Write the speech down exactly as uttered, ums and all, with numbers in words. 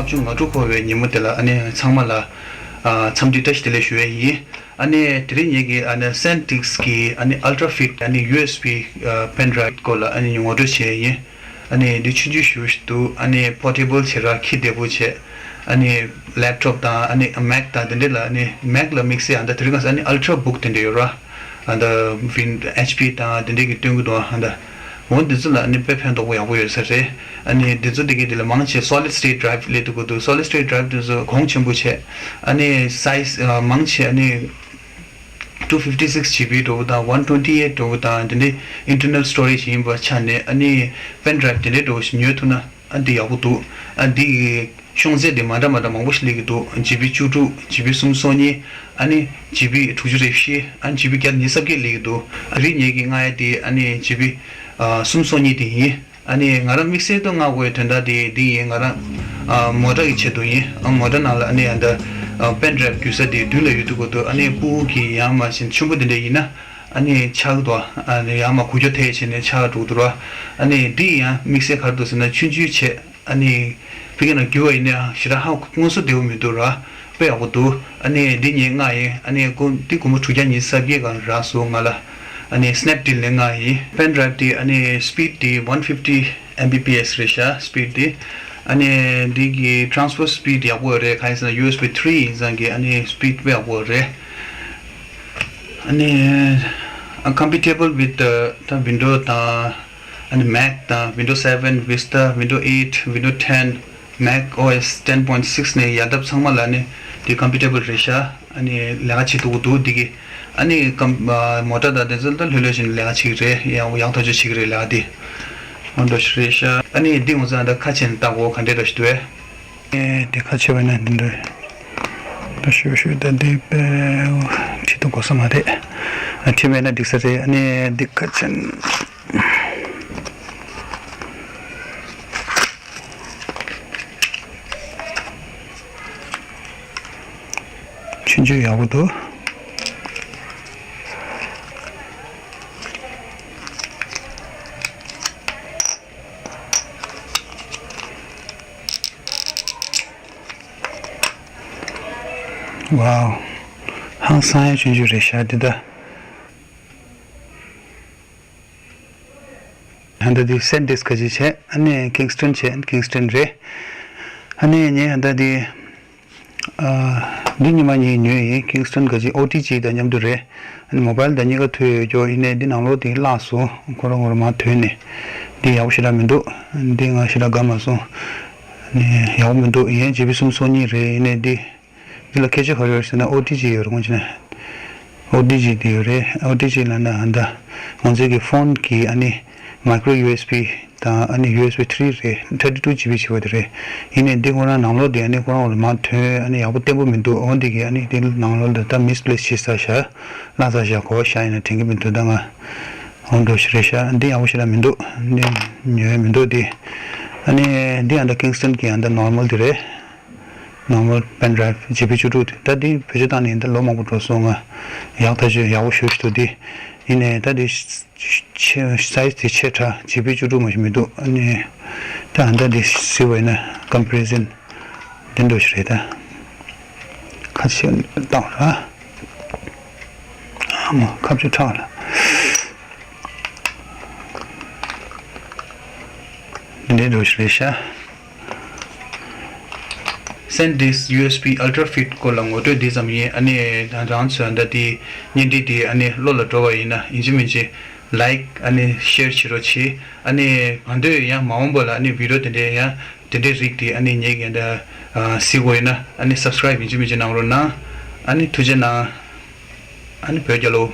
ལྔ་བཅུ་ང་དྲུག་འཁོར་བའི་ཉིན་མོ་དེ་ལ་ཨ་ནི་ཚང་མ་ལ་ཨ་འཚམས་འདྲི་བཀྲ་ཤིས་བདེ་ལེགས་ཞུ་ཡས་ཡིན། ཨ་ནི་དེ་རིང་ངེད་ཀྱིས་ཨ་ནི་སེན་ཌིསྐ་གི་ཨ་ནི་Ultra Fit ཨ་ནི་ཡུ་ཨེས་བི་ཨ་པེན་ཌ་རའིབ་སྐོར་ལ་ཨ་ནི་ངོ་སྤྲོད་བྱས་ཡིན། ཨ་ནི་འདི་ཆུང་ཆུང་ཞུ་ཞུ་འདུག་ཨ་ནི་པོར་ཊེ་བལ་བྱེད་ར་འཁྱེར་བདེ་པོ་བྱས། ཨ་ནི་ལེབ་ཊོབ་དང་ཨ་ནི་མེག་དང་དེ་འདྲས་ལ་ཨ་ནི་མེག་ལ་དམིགས་བསལ་ཨ་ད་དེ་རིང་ཁ་སང་ཨ་ནི་Ultrabook དེ་འདྲས་ཡོད་ར། ཨ་ད་ཝིན་ཨེཆ་པི་དང་དེ་འདྲས་ཀྱི་སྟོན་གྱི་འདུག་ཨ་ད་འོ་འདི་ཚོ་ལ་ཨ་ནི་དཔེ་ཕན་ཐོགས་པོ་ཡག་པོ་ཡོད་ས་རེད། ཨ་ནི་འདི་ཚོ་དེ་གའི་དེ་ལ་མང་ཆེ་Solid State Drive སླེབས་འདུག་གོ་འདུག Solid State Drive དེ་ཚོ་གོང་ཆེན་པོ་བྱས། ཨ་ནི་སའི་ཛི་ཨ་མང་ཆེ་ཨ་ནི་two fifty six G B འདྲ་བོ་དང་one twenty eight འདྲ་བོ་དང་དེ་འདྲའི་Internal Storage ཡིན་པ་ཆ་ནས་ཨ་ནི་པེན་ཌ་རའིབ་དེ་འདྲའི་འདྲ་བོ་ཞིག་ཉོས་ཐུབ་ན་ཨ་འདི་ཡག་པོ་འདུག་ཨ་འདི་གི་ཤོང་ཚད་དེ་མ་འདྲ་མ་འདྲ་མང་པོ་ཞིག་སླེབས་ཀྱི་འདུག་ཇི་བི་བཅུ་དྲུག་ཇི་བི་སུམ་སོ་གཉིས། ཨ་ནི་ཇི་བི་དྲུག་ཅུ་རེ་བཞི། ཨ་ནི་ཇི་བི་བརྒྱ་ཉི་ཤུ་རྩ་བརྒྱད་སླེབས་ཀྱི་འདུག་ཨ་རི་ངེད་ཀྱིས་མངགས་ཡ་དེ་ཨ་ནི་ཇི་བི་ཨ་སུམ་སོ་གཉིས་དེ་ཡིན། ཨ་ནི་ང་རང་དམིགས་བསལ་དུ་མངགས་དགོས་དོན་དག་དེ་འདི་ཡིན། ང་རང་ཨ་མོ་ཊ་གི་ཆེད་དུ་ཡིན། ཨ་མོ་ཊ་ནང་ལ་ཨ་ནི་ཨ་ད་ཨ་པེན་ཌ་རའིབ་རྒྱུག་ས་དེ་མདུན་ལ་ཡོད་དུས་གོ་དུས་ཨ་ནི་ཕྲུ་གུ་གི་ཡང་མ་བྱན་ཆེན་པོ་དེ་འདྲ་ཡིན་ན་ཨ་ནི་ཆག་འདུག་ཨ་ནི་ཡང་མ་འགུལ་སྐྱོད་ཐེབས་བྱས་ནས་ཆག་འགྲོ་གི་འདུག་ར། ཨ་ནི་འདི་ཡང་དམིགས་བསལ་ག་རེ་འདུག་ཟེར་ན་ཆུང་ཆུང་བྱས། ཨ་ནི་ཕ་གི་ནང་རྒྱུག་པ་ཡིན་ན་ཞེ་དྲག་ཧ་གོ་དངོས་སུ་བདེ་པོ་མི་འདུག་ར། དཔེ་ཡག་པོ་འདུག་ཨ་ནི་འདི་ངས་མངགས་ཡིན། ཨ་ནི་ཀོ་འདི་སྒོར་མོ་དྲུག་བརྒྱ་ཉི་ཤུ་རྩ་བརྒྱད་སྒང་རག་སོང་ང་ལ། ཨ་ནི་སི་ནེབ་ཌིལ་ནས་མངགས་ཡིན། པེན་ཌ་རའིབ་འདི་ཨ་ནི་སི་པིཌ་འདི་one fifty M B P S རེད་ཤག་སི་པིཌ་འདི། ཨ་ནི་འདི་གི་ཊ་རན་སི་ཕར་སི་པིཌ་ཡག་པོ་རེད། གང་ཡིན་ཟེར་ན་ཡུ་ཨེས་བི་ཐི་རི་ཡིན་ཙང་གི་ཨ་ནི་སི་པིཌ་དཔེ་ཡག་པོ་རེད། ཨ་ནི་ཨ་compatible with the ད་ཝིན་ཌོ་དང་། ཨ་ནི་མེག་དང་ཝིན་ཌོ་སེ་ཝེན། ཝི་སི་ཊ། ཝིན་ཌོ་ཨེ་ཊི། ཝིན་ཌོ་ཊེན། མེག་ཨོ་ཨེས་ཊེན་པོ་ཡིན་ཊི་སིག་ནས་ཡར་འདབ་ཚང་མ་ལ་ནི་དེ་ཀམ་པེ་ཊི་བལ་རེད་ཤག་ཨ་ནི་ལས་ཀ་བྱེད་ཐུབ་ཀྱི་འདུག་འདི་གི་ཨ་ནི་ཀམ་ཨ་མོ་ཊ་དང་དེ་ཚོ་ད་ལྷོད་ལྷོད་བྱས་ནས་ལས་ཀ་བྱེད་ཀྱི་རེད། ཡག་ཡག་ཐག་ཆོད་བྱེད་ཀྱི་རེད་ལས་ཀ་དེ། འོ་འདྲ་ཞིག་རེད་ཤག་ཨ་ནི་འདི་ངོ་ཚ་ད་ཁ་ཕྱེ་ནས་བལྟ་དགོས་ག་འདྲས་འདྲ་ཞིག་འདུག་ཨེ། ཨེ་དེ་ཁ་ཕྱེ་བས་ན་འདི་འདྲ་ད་ཞུ་ཞུ་ད་འདི་པའི་ཁྲིད་དུ་དགོས་ས་མ་རེད། ཨ་ཁྲིད་བས་ན་འགྲིག་ས་རེད། ཨ་ནི་འདི་ཁ་ཕྱེ་ན། ཆུང་ཆུང་ཡག་པོ་འདུག་ཝའོ། ཧང་སང་ཡ་ཆུང་ཆུང་རེད་ཤག་འདི་ད། ཧན་ད་དེ་སེན་ཌིསྐ་ག་ཅི་བྱས། ཨ་ནི་ཀིང་སི་ཊོན་བྱས། ཀིང་སི་ཊོན་རེད། ཨ་ནི་ངས་ཧན་ད་དེ་ཨ་འདི་ཉི་མ་གཉིས་ཉོས་ཡིན། ཀིང་སི་ཊོན་ག་ཅི་ཨོ་ཊི་ཇི་དང་མཉམ་དུ་རེད། ཨ་ནི་མོ་བལ་དང་གཉིས་ཀ་ཐུག་ཡོད་ཀྱོ། ཡིན་ནའི་འདི་ནང་ལོགས་དེ་བརླག་སོང་། ཁོ་རང་ཁོ་རང་མར་ཐོན་ནས་འདི་ཡག་པོ་ཞེ་དྲག་མི་འདུག་འདི་ང་ཞེ་དྲག་དགའ་མ་སོང་། ཨ་ནི་ཡག་པོ་མི་འདུག་ཡིན་ནའི་ཇི་བི་སུམ་སོ་གཉིས་རེད། ཡིན་ནའི་འདི། འདི་ལ་ཁྱད་ཆོས་ག་རེ་ཡོད་ཟེར་ན་ཨོ་ཊི་ཇི་ཡོད་རེད། དངོས་གནས་ཨོ་ཊི་ཇི་དེ་ཡོད་རེད། ཨོ་ཊི་ཇི་ལབ་ན་ཨ་ད་ང་ཚོའི་གི་ཕོན་གི་ཨ་ནི་མའི་ཀྲོ་ཡུ་ཨེས་བི་དང་ཨ་ནི་ཡུ་ཨེས་བི་ཐི་རི་རེད། ཐར་ཊི་ཊུ་ཇི་བི་བྱས་པ་དེ་རེད། ཡིན་ནའི་འདི་ཁོ་རང་ནང་ལོགས་དེ་ཨ་ནི་ཁོ་རང་ལ་མར་ཐོན། ཨ་ནི་ཡག་པོ་བརྟན་པོ་མི་འདུག་འོ་འདི་གི་ཨ་ནི་དེ་ནང་ལོགས་ལ་ད་མིས་པི་ལེ་སི་བྱས་ཚར་ཤག་བརླག་ཚར་ཤག་གོ་ཤག་ཡིན་ན་དྲན་གི་མི་འདུག་ད་ང་འོ་འདྲ་ཞིག་རེད་ཤག་འདི་ཡག་པོ་ཞིག་ལ་མི་འདུག་འདི་ཉོ་ཡ་མི་འདུག་འདི་ཨ་ནི་འདི་ཨ་ད་ཀིང་སི་ཊོན་གི་ཨ་ད་ནོར་མལ་དེ་རེད། ནོར་མལ་པེན་ཌ་རའིབ་ཇི་བི་བཅུ་དྲུག་དེ། ད་འདི་བེད་སྤྱོད་བཏང་ནས་ད་ལོ་མང་པོ་འགྲོ་སོང་། ང་ཡག་ཐག་ཆོད་ཡག་པོ་ཞེ་པོ་ཞིག་འདུག་འདི་ཡིན་ནའི་ད་འདི་ཆེ་སའི་ཛི་དེ་ཆེ་དྲགས། ཇི་བི་བཅུ་དྲུག་མ་ཞིག་མི་འདུག་ཨ་ནི་ད་ཨ་ད་འདི་གཟིགས་པ་ཡིན་ན་ཀམ་པེ་རི་ཛན་འདི་འདྲ་ཞིག་རེད་ད། ཁ་ཕྱེ་བཏང་ར། ཨ་མ་ཁ་ཕྱེ་དྲགས་ལ། འདི་འདྲ་ཞིག་རེད་ཤག་སེན་ཌིསྐ་ཡུ་ཨེས་བི་ཨལ་ཊྲ་ཕིཊ་སྐོར་ལ་ངོ་སྤྲོད་འདི་ཙམ་ཡིན། ཨ་ནི་ད་རང་ཚོས་ད་དེ་བརྙན་འཕྲིན་འདི་ཨ་ནི་བློ་ལ་འགྲོ་བ་ཡིན་ན་ཡིན་གཅིག་མིན་གཅིག་ལའིཀ་ཨ་ནི་ཤེར་བྱེད་རོགས་གྱིས། ཨ་ནི་གང་འདོད་ཡང་མ་འོངས་པ་ལ་ཨ་ནི་བི་ཌིའོ་དེ་འདྲའི་ཡང་དེ་འདྲའི་རིགས་དེ་ཨ་ནི་ངེད་ཀྱིས་ད་གཟིགས་དགོས་ཡིན་ན་ཨ་ནི་སབ་སི་ཀ་རའིབ་ཡིན་གཅིག་མིན་གཅིག་གནང་རོགས་གནང་། ཨ་ནི་ཐུགས་རྗེ་གནང་། ཨ་ནི་བོད་རྒྱལ་ལོ།